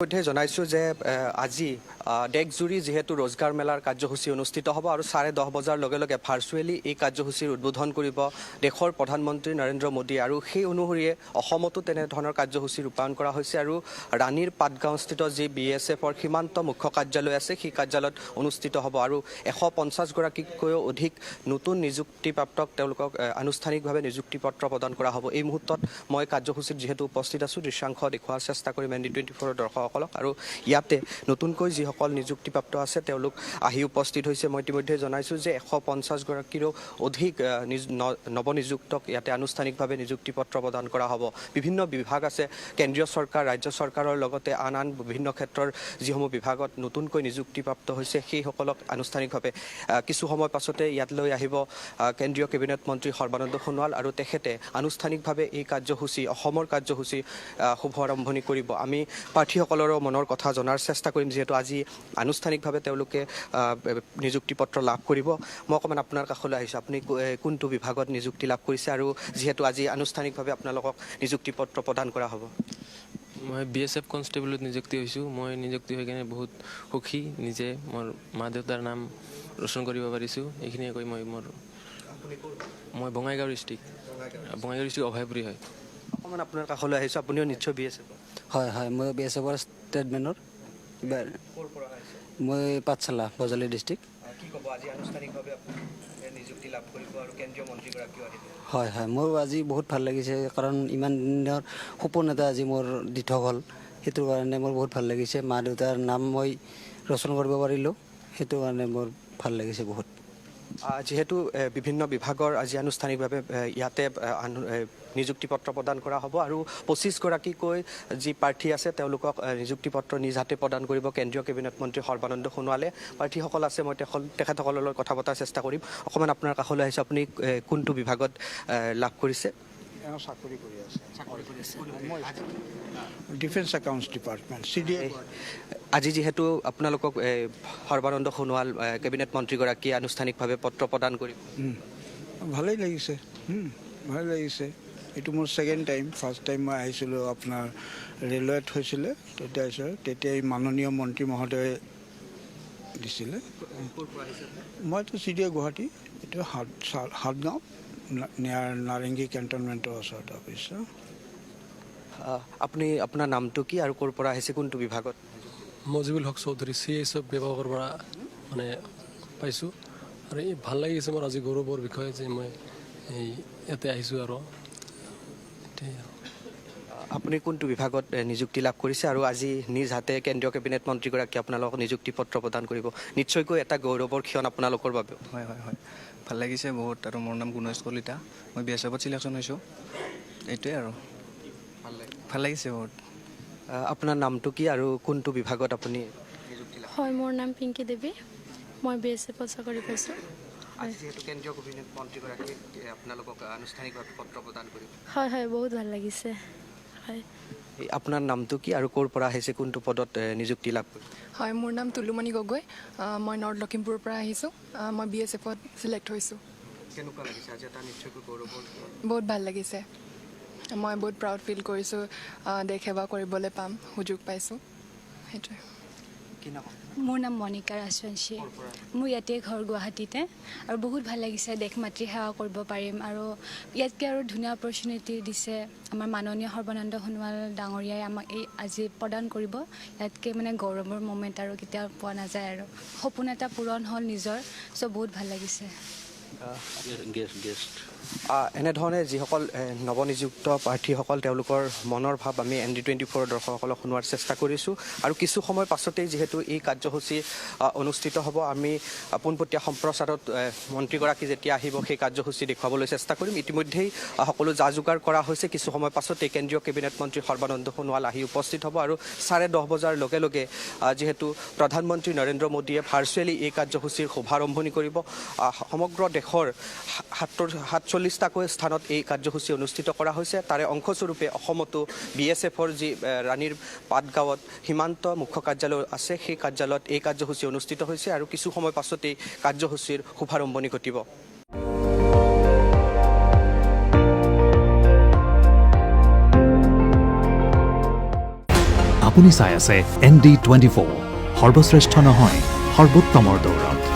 ইতিমধ্যে জনাইছোঁ যে আজি দেশজুৰি যিহেতু ৰোজগাৰ মেলাৰ কাৰ্যসূচী অনুষ্ঠিত হ'ব আৰু 10:30 বজাৰ লগে লগে ভাৰ্চুৱেলি এই কাৰ্যসূচীৰ উদ্বোধন কৰিব দেশৰ প্ৰধানমন্ত্ৰী নৰেন্দ্ৰ মোদী আৰু সেই অনুসৰিয়ে অসমতো তেনেধৰণৰ কাৰ্যসূচী ৰূপায়ণ কৰা হৈছে আৰু ৰাণীৰ পাটগাঁওস্থিত যি বিএছএফৰ সীমান্ত মুখ্য কাৰ্যালয় আছে সেই কাৰ্যালয়ত অনুষ্ঠিত হ'ব আৰু 150 গৰাকীতকৈও অধিক নতুন নিযুক্তিপ্ৰাপ্তক তেওঁলোকক আনুষ্ঠানিকভাৱে নিযুক্তি পত্ৰ প্ৰদান কৰা হ'ব। এই মুহূৰ্তত মই কাৰ্যসূচীত যিহেতু উপস্থিত আছোঁ, দৃশ্যাংশ দেখুওৱাৰ চেষ্টা কৰিম এনডি 24ৰ দৰ্শকসকলক আৰু ইয়াতে নতুনকৈ যিসকল নিযুক্তিপ্ৰাপ্ত আছে, তেওঁলোক আহি উপস্থিত হৈছে। মই ইতিমধ্যে জনাইছোঁ যে 150 গৰাকীৰো অধিক নৱনিযুক্তক ইয়াতে আনুষ্ঠানিকভাৱে নিযুক্তি পত্ৰ প্ৰদান কৰা হ'ব। বিভিন্ন বিভাগ আছে, কেন্দ্ৰীয় চৰকাৰ, ৰাজ্য চৰকাৰৰ লগতে আন আন বিভিন্ন ক্ষেত্ৰৰ যিসমূহ বিভাগত নতুনকৈ নিযুক্তিপ্ৰাপ্ত হৈছে, সেইসকলক আনুষ্ঠানিকভাৱে কিছু সময় পাছতে ইয়াত লৈ আহিব কেন্দ্ৰীয় কেবিনেট মন্ত্ৰী সৰ্বানন্দ সোণোৱাল আৰু তেখেতে আনুষ্ঠানিকভাৱে এই কাৰ্যসূচী, অসমৰ কাৰ্যসূচী শুভ আৰম্ভণি কৰিব। আমি প্ৰাৰ্থীসকলৰো মনৰ কথা জনাৰ চেষ্টা কৰিম, যিহেতু আজি আনুষ্ঠানিকভাৱে তেওঁলোকে নিযুক্তি পত্ৰ লাভ কৰিব। মই অকণমান আপোনাৰ কাষলৈ আহিছোঁ। আপুনি কোনটো বিভাগত নিযুক্তি লাভ কৰিছে আৰু যিহেতু আজি আনুষ্ঠানিকভাৱে আপোনালোকক নিযুক্তি পত্ৰ প্ৰদান কৰা হ'ব? মই বিএছএফ কনষ্টেবলত নিযুক্তি হৈছোঁ। মই নিযুক্তি হৈ কিনে বহুত সুখী। নিজে মোৰ মা দেউতাৰ নাম ৰোশন কৰিব পাৰিছোঁ। এইখিনিয়ে কৈ মই মোৰ মই বঙাইগাঁও ডিষ্ট্ৰিক্ট, বঙাইগাঁও ডিষ্ট্ৰিক্ট, অভয়পুৰী হয়। অকণমান আপোনাৰ কাষলৈ আহিছোঁ। আপুনিও নিশ্চয় বিএছএফ? হয়, মই বিএছএফৰ ট্ৰেডমেনৰ। ক'ৰ পৰা আহিছে? মই পাঠশালা, বজালী ডিষ্ট্ৰিক্ট। কি ক'ব, আজি আনুষ্ঠানিকভাৱে আপুনি নিযুক্তি লাভ কৰিব আৰু কেন্দ্ৰীয় মন্ত্ৰীগৰাকীও আহিব? হয়, মোৰ আজি বহুত ভাল লাগিছে, কাৰণ ইমান দিনৰ সপোন এটা আজি মোৰ দিঠক হ'ল। সেইটো কাৰণে মোৰ বহুত ভাল লাগিছে। মা দেউতাৰ নাম মই ৰোশন কৰিব পাৰিলোঁ, সেইটো কাৰণে মোৰ ভাল লাগিছে বহুত। যিহেতু বিভিন্ন বিভাগৰ আজি আনুষ্ঠানিকভাৱে ইয়াতে নিযুক্তি পত্ৰ প্ৰদান কৰা হ'ব আৰু 25 গৰাকীকৈ যি প্ৰাৰ্থী আছে, তেওঁলোকক নিযুক্তি পত্ৰ নিজ হাতে প্ৰদান কৰিব কেন্দ্ৰীয় কেবিনেট মন্ত্ৰী সৰ্বানন্দ সোণোৱালে। প্ৰাৰ্থীসকল আছে, মই তেখেতসকলৰ লগত কথা পতাৰ চেষ্টা কৰিম। অকণমান আপোনাৰ কাষলৈ আহিছোঁ। আপুনি কোনটো বিভাগত লাভ কৰিছে? এওঁ চাকৰি কৰি আছে। মই ডিফেন্স একাউণ্টছ ডিপাৰ্টমেণ্ট, চিডিএ। আজি যিহেতু আপোনালোকক সৰ্বানন্দ সোণোৱাল কেবিনেট মন্ত্ৰীগৰাকীয়ে আনুষ্ঠানিকভাৱে পত্ৰ প্ৰদান কৰিব? ভালেই লাগিছে, ভালেই লাগিছে। এইটো মোৰ ছেকেণ্ড টাইম। ফাৰ্ষ্ট টাইম মই আহিছিলোঁ, আপোনাৰ ৰেলৱেত হৈছিলে, তেতিয়া আহিছিলোঁ। তেতিয়া এই মাননীয় মন্ত্ৰী মহোদয়ে দিছিলে। মইতো চিডিএ গুৱাহাটী, এইটো সাতগাঁও, নিয়াৰ নাৰেংগী কেণ্টনমেণ্টৰ ওচৰত অফিচ। আপুনি, আপোনাৰ নামটো কি আৰু ক'ৰ পৰা আহিছে, কোনটো বিভাগত? মজিবুল হক চৌধুৰী, চিএছএফ বিভাগৰ পৰা মানে পাইছোঁ আৰু এই ভাল লাগিছে মোৰ আজি গৌৰৱৰ বিষয় যে মই এই ইয়াতে আহিছোঁ আৰু এইটোৱেই আৰু। আপুনি কোনটো বিভাগত নিযুক্তি লাভ কৰিছে আৰু আজি নিজ হাতে কেন্দ্ৰীয় কেবিনেট মন্ত্ৰীগৰাকীয়ে আপোনালোকক নিযুক্তি পত্ৰ প্ৰদান কৰিব, নিশ্চয়কৈ এটা গৌৰৱৰ ক্ষণ আপোনালোকৰ বাবেও? হয়, ভাল লাগিছে বহুত। আৰু মোৰ নাম গুণেশ কলিতা। মই বিএছএফত চিলেকশ্যন হৈছোঁ। এইটোৱে আৰু ভাল লাগিছে বহুত। আপোনাৰ নামটো কি আৰু কোনটো বিভাগত আপুনি নিযুক্তি লাভ? হয়, মোৰ নাম পিংকী দেৱী। মই বিএছএফত চাকৰি পাইছোঁ। আজি যিহেতু কেন্দ্ৰীয় কেবিনেট মন্ত্ৰীগৰাকীয়ে আপোনালোকক আনুষ্ঠানিকভাৱে পত্ৰ প্ৰদান কৰিব? হয়, বহুত ভাল লাগিছে, হয়। এই আপোনাৰ নামটো কি আৰু ক'ৰ পৰা আহিছে, কোনটো পদত নিযুক্তি লাভ কৰিছে? হয়, মোৰ নাম তুলুমণি গগৈ। মই নৰ্থ লখিমপুৰৰ পৰা আহিছোঁ। মই বিএছএফত চিলেক্ট হৈছোঁ। কেনেকুৱা লাগিছে? আজি এটা নিশ্চয়কৈ গৌৰৱৰ ক্ষণ। বহুত ভাল লাগিছে। মই বহুত প্ৰাউড ফিল কৰিছোঁ। দেশ সেৱা কৰিবলৈ পাম, সুযোগ পাইছোঁ, সেইটোৱে। কি নাম? মোৰ নাম মণিকা ৰাজবংশী। মোৰ ইয়াতে ঘৰ, গুৱাহাটীতে। আৰু বহুত ভাল লাগিছে, দেশ মাতৃ সেৱা কৰিব পাৰিম আৰু ইয়াতকৈ আৰু ধুনীয়া অপৰচুনিটি দিছে আমাৰ মাননীয় সৰ্বানন্দ সোণোৱাল ডাঙৰীয়াই আমাক এই আজি প্ৰদান কৰিব। ইয়াতকৈ মানে গৌৰৱৰ মমেণ্ট আৰু কেতিয়াও পোৱা নাযায় আৰু সপোন এটা পূৰণ হ'ল নিজৰ। চ' বহুত ভাল লাগিছে। গেষ্ট। এনেধৰণে যিসকল নৱনিযুক্ত প্ৰাৰ্থীসকল, তেওঁলোকৰ মনৰ ভাৱ আমি এনডি 24ৰ দৰ্শকসকলক শুনোৱাৰ চেষ্টা কৰিছোঁ। আৰু কিছু সময় পাছতেই যিহেতু এই কাৰ্যসূচী অনুষ্ঠিত হ'ব, আমি পোনপটীয়া সম্প্ৰচাৰত মন্ত্ৰীগৰাকী যেতিয়া আহিব, সেই কাৰ্যসূচী দেখুৱাবলৈ চেষ্টা কৰিম। ইতিমধ্যেই সকলো যা যোগাৰ কৰা হৈছে। কিছু সময় পাছতেই কেন্দ্ৰীয় কেবিনেট মন্ত্ৰী সৰ্বানন্দ সোণোৱাল আহি উপস্থিত হ'ব আৰু 10:30 বজাৰ লগে লগে যিহেতু প্ৰধানমন্ত্ৰী নৰেন্দ্ৰ মোদীয়ে ভাৰ্চুৱেলি এই কাৰ্যসূচীৰ শুভাৰম্ভণি কৰিব। সমগ্ৰ দেশৰ 47টাকৈ স্থানত এই কাৰ্যসূচী অনুষ্ঠিত কৰা হৈছে। তাৰে অংশস্বৰূপে অসমতো বিএছএফৰ যি ৰাণীৰ পাটগাঁৱত সীমান্ত মুখ্য কাৰ্যালয় আছে, সেই কাৰ্যালয়ত এই কাৰ্যসূচী অনুষ্ঠিত হৈছে আৰু কিছু সময় পাছতেই কাৰ্যসূচীৰ শুভাৰম্ভণি ঘটিব। আপুনি চাই আছে ND24, সৰ্বশ্ৰেষ্ঠ নহয়, সৰ্বোত্তমৰ দৌৰত।